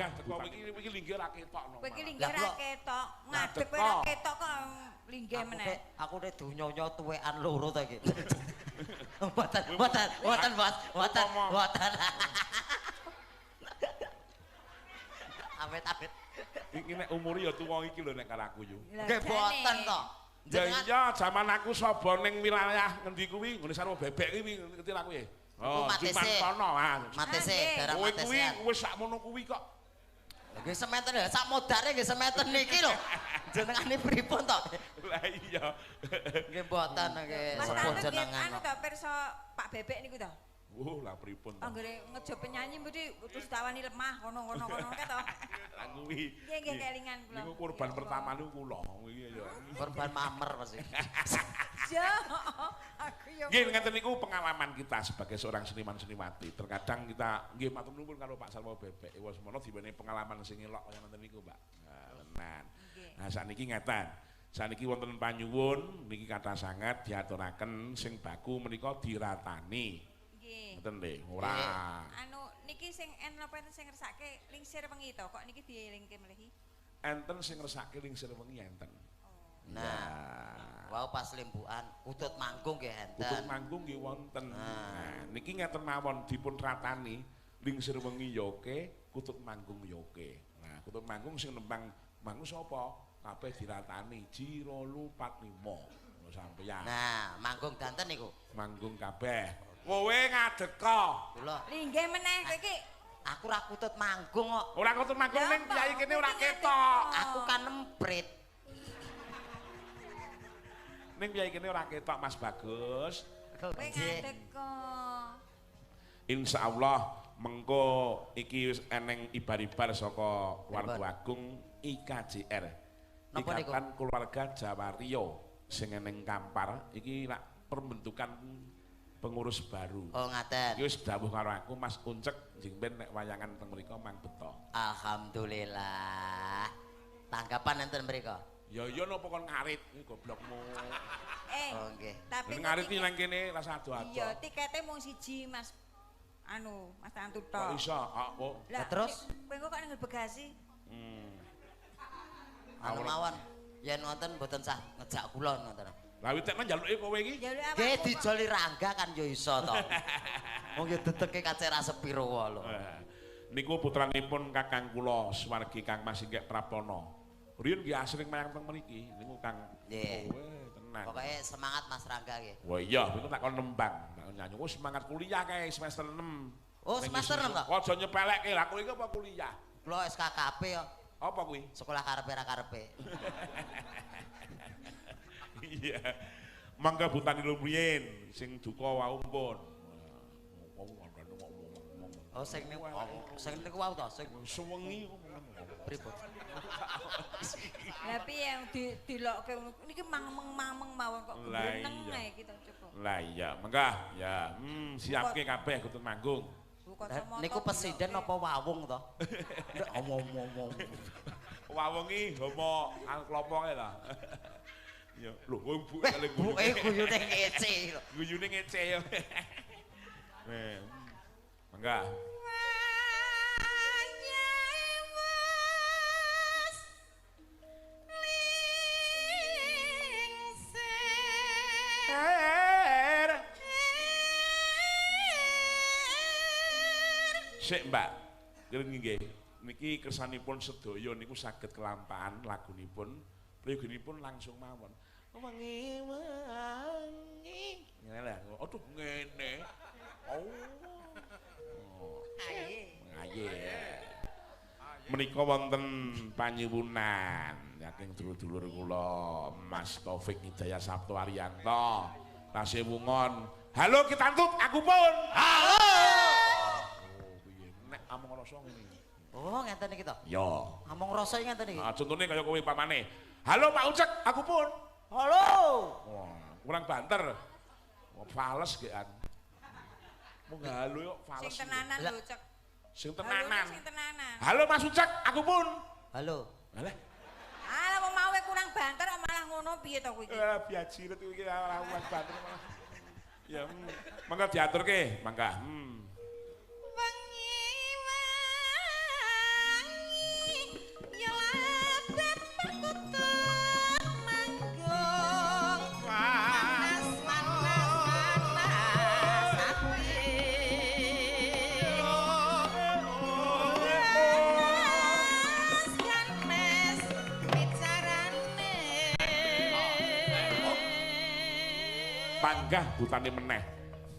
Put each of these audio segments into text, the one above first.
Lenggah teko iki linggih ra ketok no. Kowe iki linggih ra ketok, ngadeg kowe ra ketok kok linggih meneh. Aku nek dunyanya tuwekan loro ta iki. Mboten, mboten, mboten, Bos. Mboten, mboten. Amit-amit. Iki nek umure ya tuwa iki lho nek karo aku yo. Nggih mboten to. Ya iya, jaman aku saba ning wilayah ngendi kuwi, nggone Sarwo Bebek kuwi ngerti lah kuwi. Oh, Jumantono, ah. Matese, daerah Matese. Kowe kuwi wis sakmono kuwi kok. Nggih sementen lho, sak modare nggih sementen niki lho. Jenengane pripun to? Lah iya. Nggih mboten nggih sepuh jenengan. Anu to pirsa Pak Bebek niku to? Wuh, lah pripun to? Anggere ngejo penyanyi mesti terus tawani lemah kono-kono kono kae to. Lah kuwi. Nggih nggih kelingan kula. Niku korban pertama niku kula iki ya. Korban mamer pasti. Ya, aku yo. Nggih ngeten niku pengalaman kita sebagai seorang seniman-seniwati. Terkadang kita nggih matur nuwun karo Pak Sarwo Bebek. Ewa semono diwenehi pengalaman sing elok kaya ngoten niku, Pak. Nah, tenan. Nah, sakniki ngeten. Sakniki wonten panyuwun niki kathah sanget diaturaken sing baku menika diratani. Ngoten lho, ora. Anu niki sing napa enten sing ngersake lingsir wengi to, kok niki dielingke mlehi? Enten sing ngersake lingsir wengi enten. Nah, wau pas limbukan kutut manggung nggih enten. Kutut manggung nggih wonten. Nah, niki ngeten mawon dipun ratani lingsir wengi ya oke, kutut manggung ya oke. Nah, kutut manggung sing nembang manggung sapa? Kabeh diratani 1 2 4 5. Sampeyan. Nah, manggung danten niku. Manggung kabeh. Kowe ngadeka. Kula. Linggih meneh kowe iki. Aku ora kutut manggung kok. Ora kutut manggung ning priyayi kene ora ketok. Aku kan emprit. Ning priyayi kene ora ketok Mas Bagus. Kowe ngadeka. Insyaallah mengko iki wis eneng ibar-ibar saka keluarga agung IKJR. Ikatan Keluarga Jawa Rio sing eneng Kampar iki lak pembentukan pengurus baru. Oh ngaten. Iki wis dawuh karo aku Mas Uncek njing ben nek wayangan teng mriku mang beto. Alhamdulillah. Tanggapan enten mriku? Ya iya napa kon ngarit iki goblokmu. Oh nggih. Tapi ngarit iki nang kene rasa ado-ado. Iya, tikete mung siji Mas. Anu, Mas Tantu tok. Kok iso? Kok. Lah terus kowe kok ning bagasi? Anu mawon yen wonten mboten sah ngejak kula ngoten. Lah witekne njaluke kowe iki? Nggih dijoli Rangga kan ya iso to. Wong ya dedeke kacek ra sepiro wae lho. Niku putranipun kakang kula swargi Kang Mas Ingkek Prapono. Riyin nggih asring mayang teng mriki niku Kang. Nggih. Kowe tenan. Pokoke semangat Mas Rangga nggih. Wah iya, niku tak kon nembang, tak kon nyanyi. Oh semangat kuliah kae semester 6. Oh semester 6 to? Aja nyepelekke lah kowe iki apa kuliah? Kula SKKP yo. Apa kuwi? Sekolah karepe ra karepe. Iya. Mangga butani lumriyin sing duka wau pun. Oh sing niku sing niku wau to sing suwengi pripun. Lah piye yang dilokke niki mangmeng-mangmeng mawon kok greneng ae iki to coba. Lah iya, mangga ya. Siapke kabeh kutut manggung. Niku presiden apa wawung to? Nek omong-omong. Wawung iki homo klopo kae ta. Ya, lho kowe buke kalih buke guyune ngece lho. Guyune ngece ya. Mangga. Sik, Mbak. Nggih nggih. Niki kersanipun sedaya niku saged kelampahan lagunipun, prayoginipun langsung mawon. Wengi-wengi. Ngene lho. Aduh ngene. Oh. Aye. Menika wonten panyuwunan saking dulur-dulur kula Mas Taufik Hidayah Sabto Arianto. Tasih wungon. Halo kitantut aku pun. Halo. Oh piye nek among rasa ngene. Oh ngenten iki to? Ya. Among rasa iki ngenten iki. Ah contone kaya kowe pamane. Halo Pak Ucek, aku pun. Halo. Wah, kurang banter. Wah, fales gean. Mung halo yo fales. Sing tenanan lho, Cek. Sing tenanan. Sing tenanan. Halo Mas Ucek, aku pun. Halo. Alah. Alah wong mau kurang banter kok malah ngono piye to kowe iki? Eh, biajiret iki ora kurang banter malah. Ya, mangga diaturke, mangga. Wengi wengi. Panggah butane meneh.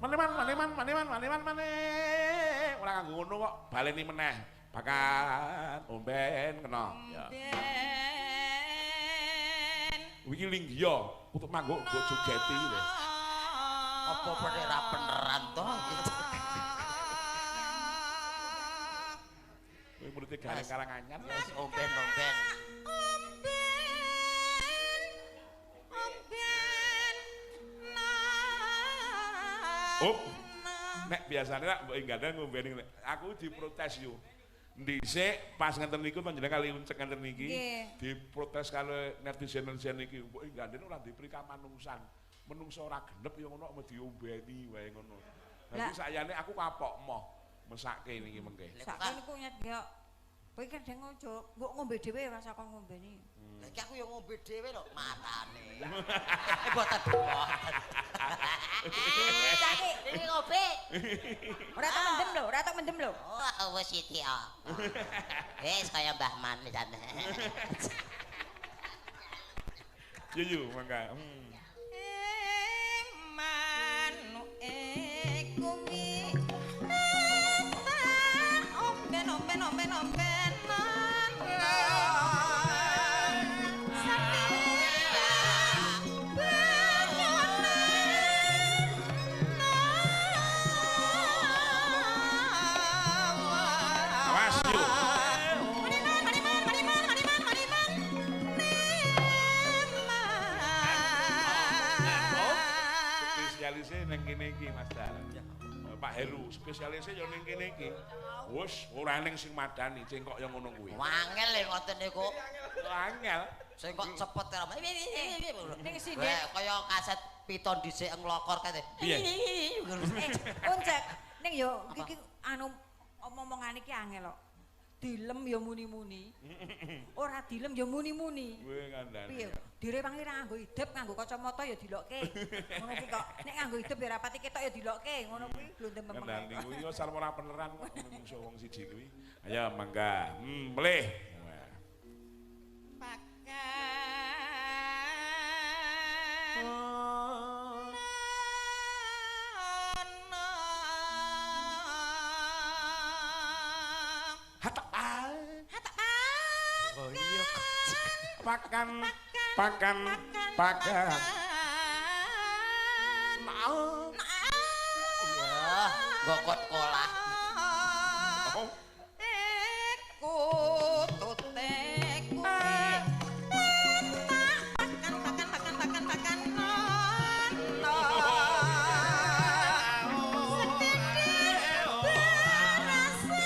Maneman maneman maneman maneman maneh. Ora kanggo ngono kok baleni meneh. Pakan omben kena. Ya. Iki linggiya untuk mangguk nggo jogeti lho. Apa ora beneran to? Kowe murid Gareng Karanganyar wis omben-omben. Omben. Omben. Oh. Nek biasane rak mbok enggandeng ngombeni aku diprotes yo. Dhisik pas ngenten niku panjenengan kali uncek ngenten niki diprotes karo netizen-netizen niki mbok enggandeng ora dipri kamanungsan. Menungso ora genep ya ngono kok diombeni wae ngono. Dadi sayane aku kapok moh mesake niki mengke. Sakne niku nyet yo. Kowe kadang aja mbok ngombe dhewe ora usah kon ngombeni. Lah iki aku yo ngombe dhewe lho matane. Mboten boten. Saiki iki ngombe. Ora tak mendem lho, ora tak mendem lho. Oh, wis sithik ah. Wis kaya Mbah Man jane. Yo yo mangga. Spesialisnya neng kene iki Mas Dar. Pak Heru spesialisnya ya neng kene iki. Wis ora ning sing madani cengkok ya ngono kuwi. Angel e ngoten niku. Angel. Sing kok cepet karo. Ning sini kaya kaset piton dhisik nglokor kae. Piye? Uncek ning yo iki anu omong-omongane iki angel kok. Dilem ya muni-muni. Ora dilem ya muni-muni. Kowe kandhane. Piye? Direwangi ra nganggo idep, nganggo kacamata ya dilokke. Ngono kuwi kok. Nek nganggo idep ya rapati ketok ya dilokke. Ngono kuwi glondem memeng. Kandhane kuwi yo sarep ora beneran kok menungso wong siji kuwi. Ayo mangga. Mlih. Pakan. Pakan, pakan, pakan. Mau. Iya, ngokot kolah. Iku tuteku. Pakan, pakan, pakan, pakan, pakan. No. Setitik berasa.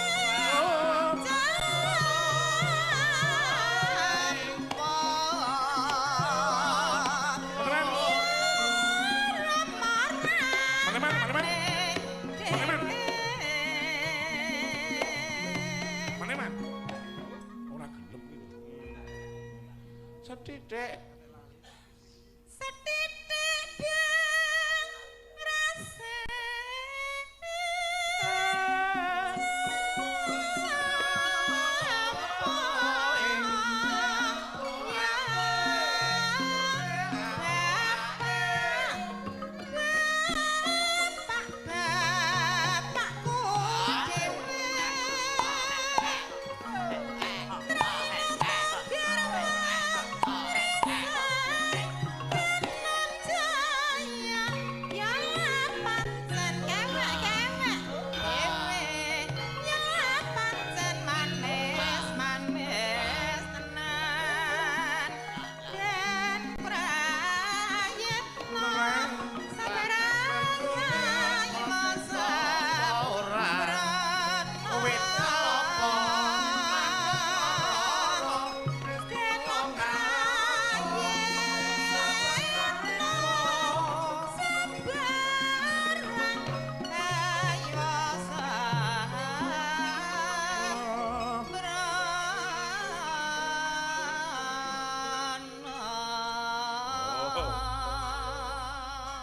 Setitik setitik biang rasa bapakku dhewe.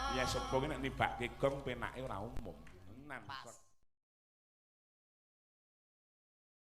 Ya sepo nek nibake gong penake ora umum. Tenan. Pas.